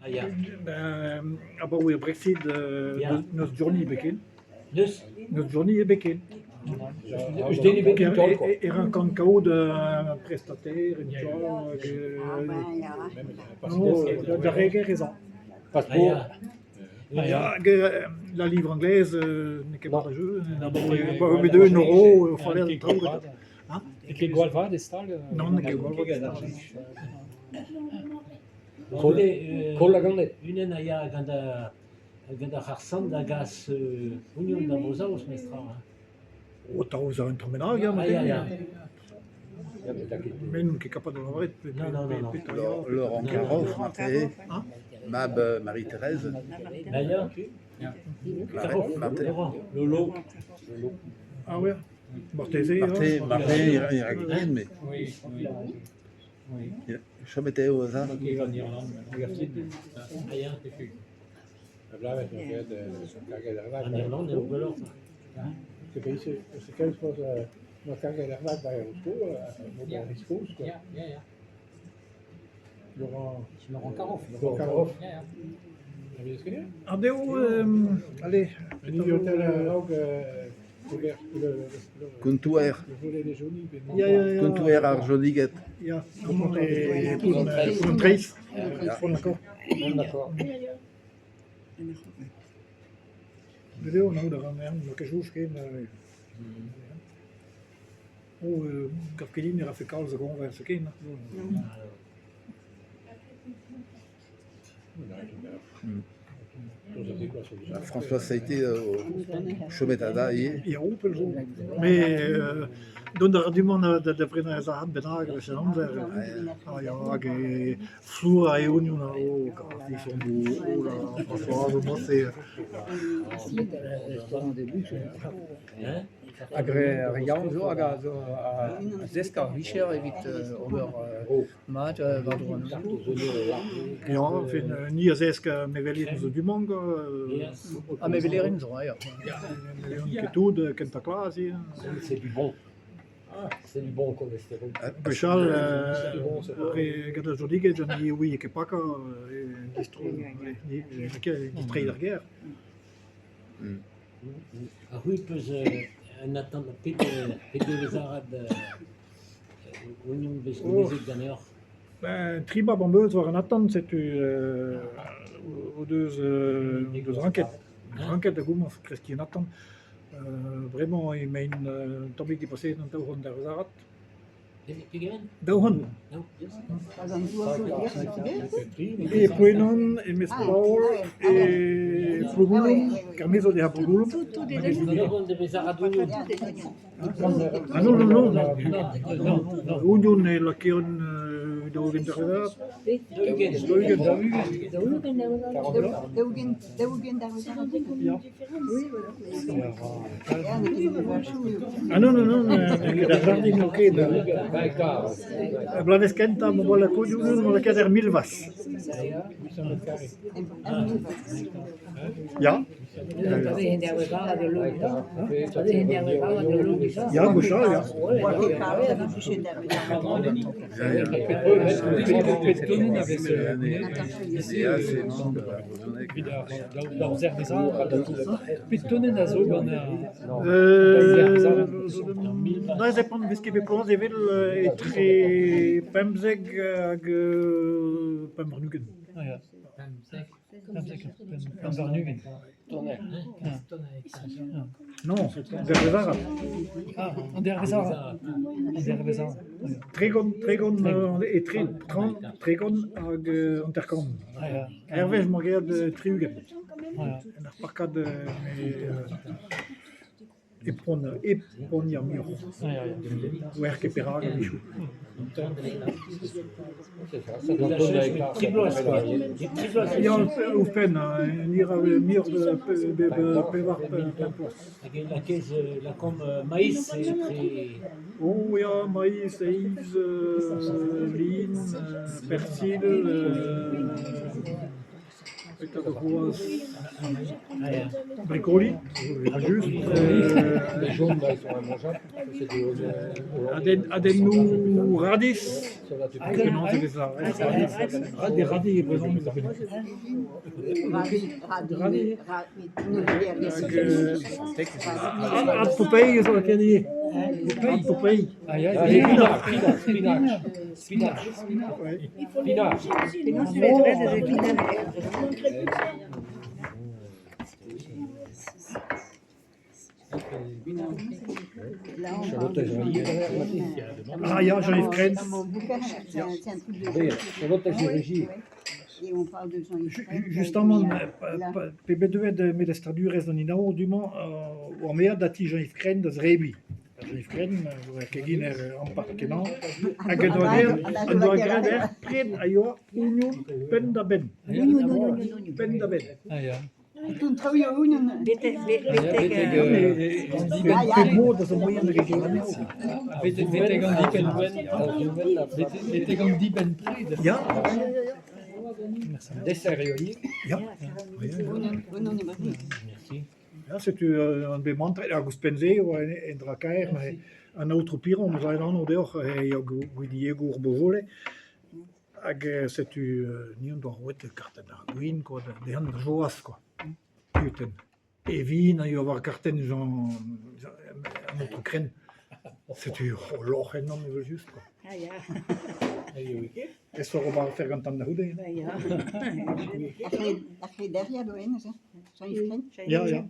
Ah ya. Abaoe ar Brexit n'eus Johnny ebet ken. N'eus? N'eus Johnny ebet ken. Eus den ebet en taol quoi. E rankan kaout un prestataire, un tra hag non, da reger ez an. Passeport. Ah ya, hag la livre anglaise n'eo ket mat da jeu, abaoe un euro o faller an traoù. Hein? N'eo ket gwall vat e stal? Non, n'eo ket gwall vat e stal. Koll a ganet. Unan a ya gant ar gant ar c'harr-samm da gas ognon da Bro-Saoz memestra. O taoz un tamm bennak, ya, Ah, ya, ya. Me n'on ket kapabl da lavaret Non, non, non, non. petra ya. Laurent Caroff, marteze, Hein? mab Marie-Thérèse. Ah, ya. Caroff, Laurent. Lolo. Ah ouais, marteze, ya. Marteze, marteze, il ra ket ken, mais Oui, oui. Oui. chomet eo aze. Ah, ya. An Irlande eo gwelloc'h. Ya, ya, ya. Laurent. Laurent Caroff. Laurent Ya, ya. Ah dezho, allez, Kontouer. Ya, ya, ya. Kontouer ar Jodiged. Ya, amañ e Poull an Traezh. Bon d'accord. Bon d'accord. Bet eo anaout a ran n'eo ket soñj ken. Oh, gav ket din e rafe kalz a goñvers ken. François Seite o chomet ada ivez. Ya, pell zo. Met dont a ra du-mañ da brenañ ur sac'had bennak eus an amzer. Ah ya, hag flour a eeun oh, oh là, François, moi c'est... Hag ar re yaouank zo hag a zo a zesk ar vicher evit ober mat war-dro an otoù. Ya, enfin, ni a zesk mevelien zo du-mañ quoi. Ha mevelerien zo, ya. Ne ket tout kentañ klas ivez. C'est du bon. C'est du bon cholestérol. Gwechall re gant ar jodiged ni ouie ket pakañ distro distreiñ d'ar gêr. Ha c'hwi 'peus un atant pet pet devezh arat ognon 'vez gounezet ganeoc'h? Ben tri mab am eus war an atant setu o deus o deus ranket ranket da gomañs kreskiñ an atant. Bremañ emaint un tammig dipaseet an daou c'hant d'ar arat. Pegement? 200. E Plouenan, e Mespaol, e Plougouloum, kar me zo dezhañ Plougouloum. Ah non, non, non, non, Ougnon e lakaont 40 d'ar arat. 40. Ya. Ah non, non, non, n'eo ket ar jardin n'eo ket. Er bloavezh kentañ 'm boa lakaet 'm boa lakaet er milvaz. Ya. Ya, gwechall, ya. Pet tonenn a zo gant ar Neuze pan vez ket bet bloaz evel etre pemzek hag pemp warn-ugent. Ya. 15 pemp warn-ugent. Non, dervez arat. Ah, an dervez arat. An dervez arat. 30, 30 etre 30, 30 hag 50. Hervez 'mañ graet 60. En ur parkad e poaniañ muioc'h. Oer ket perak a-wechoù. Ya, ouzhpenn, ni 'ra muioc'h bep pevar pemp bloaz. Hag e lakaez lakaomp maiz etre... Oh ya, maiz, heiz, lin, persil, petra zo c'hoazh ? Brikoli, evel-just. Adennoù radis, penaos e vez lâret radis, des radis e brezhoneg zo Hag ad Popeye zo lakaet ivez, ad Popeye. Ah ya, spinach, spinach, spinach, spinach. Ah ya, Jean-Yves Krenz. Justamant, pe bet deuet melestradurezh an inaour du-mañ oa me aet da ti Jean-Yves Krenn da zebriñ. Jean-Yves Krenn a oa keginer ampart-kenañ hag en doa graet en doa graet ur pred a yoa ognon penn-da-benn. Penn-da-benn. Ah ya. Betek pep mod a zo moaien da gegiñ anezho. Betek an dibenn. Betek an dibenn pred. Ya. Dessert eo ivez. Ya. Ya, setu an bet mantret hag ouzhpenn-se e oa un dra kaer neuze. An aotrou Piron 'm eus aet anv deoc'h eo gouiziegezh Beaujolais. Hag setu ni hon doa roet kartenn ar gwin kwa dezhañ da joaz kwa. Kutenn. E vin a yoa war kartenn Jean an aotrou Krenn. Setu lorc'h ennon evel-just kwa. Aesoc'h ober afer gantañ da c'houde. Ya, ya, ya, ya.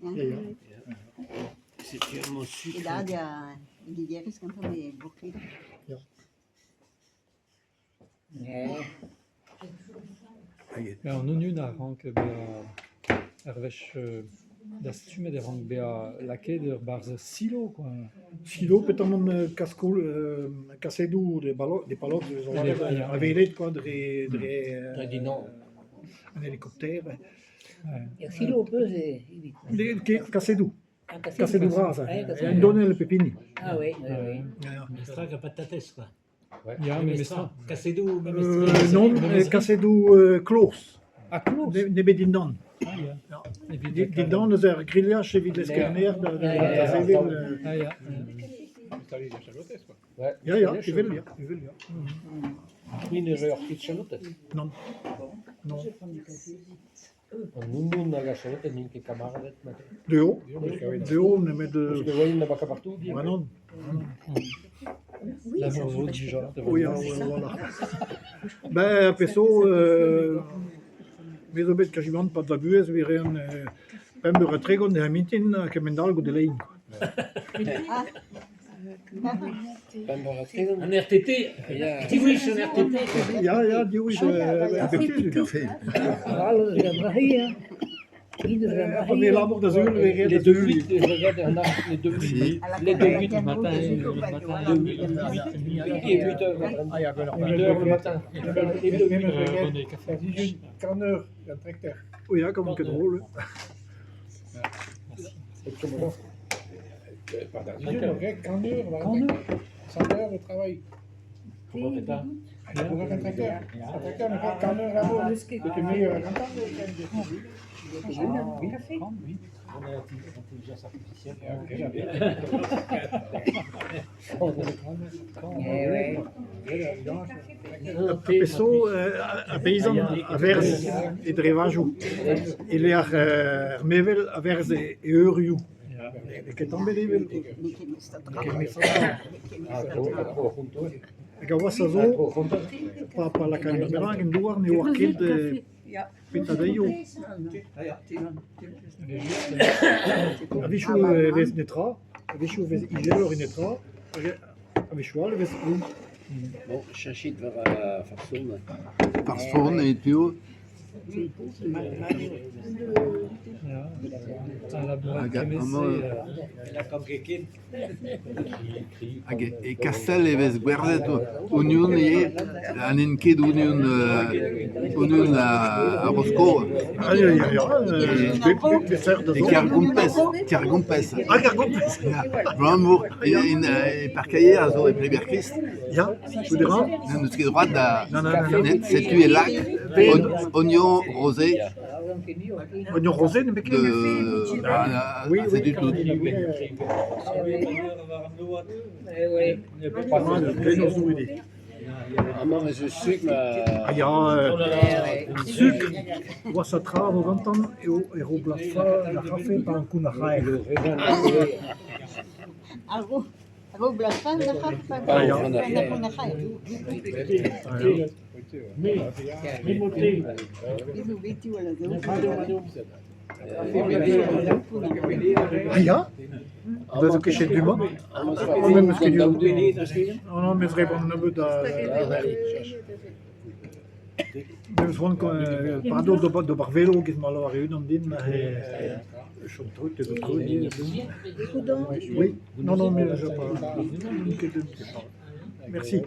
Ya. An ognon a rank bezañ ur wech dastumet e rank bezañ lakaet e-barzh ur silo kwa. Silo peotramant kaskoul kasedoù des palottes avelet kwa dre dre an helikopter. Ur silo ho peus evit? N'eo ket kasedoù. Kasedoù bras, un donell pep hini. Ah oui, oui, oui. Memestra gant patatez kwa. Ya, memestra. Kasedoù memestra. Non, kasedoù kloz. Ah, kloz? Nemet dindan. Ah, ya. Dindan eus ar grilhaj evit leskerner da sevel. Ah, ya. Ya, ya, evel, ya, evel, ya. C'hwi ne reoc'h ket chalotez? Non. Non. An ognon hag ar chalotez n'int ket kamaraded mat. Dezho, dezho nemet... Parce que voyez, n'a pas partout. Bah non. Labour zo dija. Oui, voilà. Ben, ar pezh zo, me zo bet kazimant 'pad va buhez evit rean pemp eur ha tregont er mintin ha kement-all goude lein. An RTT, div wech an RTT. Ya, ya, div wech bep sizhun. Me labour da sul, e Les deux huit, je regarde, on a les deux huit. Les deux huit Le matin, le matin. Et 8 heures, 8 heures le matin. Les deux huit. Oui, ya, comme ket drôle. Ar pezh zo, ar peizant a werzh e drevajoù e-lec'h ar mevel a werzh e eurioù. N'eo ket tamm ebet evel. Hag ar wazh a zo, pa lakaer ur bennak en douar ne oar ket petra 'deio. A-wechoù e vez netra, a-wechoù e vez izeloc'h e netra, hag a-wechoù all e vez aon. Bon, cheñchit war ar farson. Farson e piv? Hag amañ hag e Kastell e vez gwerzhet ognon ivez ha n'int ket ognon ognon ar Rosko. E Kergompez, Kergompez. Ah, Kergompez! Ya, abalamour e parkeier a zo e Pleberkrist. Ya, goude ra? N'eus ket droad da... Non, non, non. Setu e lak Oignon rosé Oignon rosé nemetken? de ah, Oui, c'est oui. du tout. Penaos zo ivez. Amañ ez eus sukr ma... Ah ya, sukr, gwashañ tra a vo gantañ eo e ro blaz fall d'ar c'hafe pa ankounac'haer. Ah ya. Ah ya? Ba zo ket chet du-mañ. Amañ zo Ah, mais meus ket daou du- den. Non, non, me zrebran nebeut a... Me eus c'hoant pardon d'ober d'ober velo get ma lavar e-unan din neuze chom treut evel treut. Oui, non, non, mais je pas. Merci.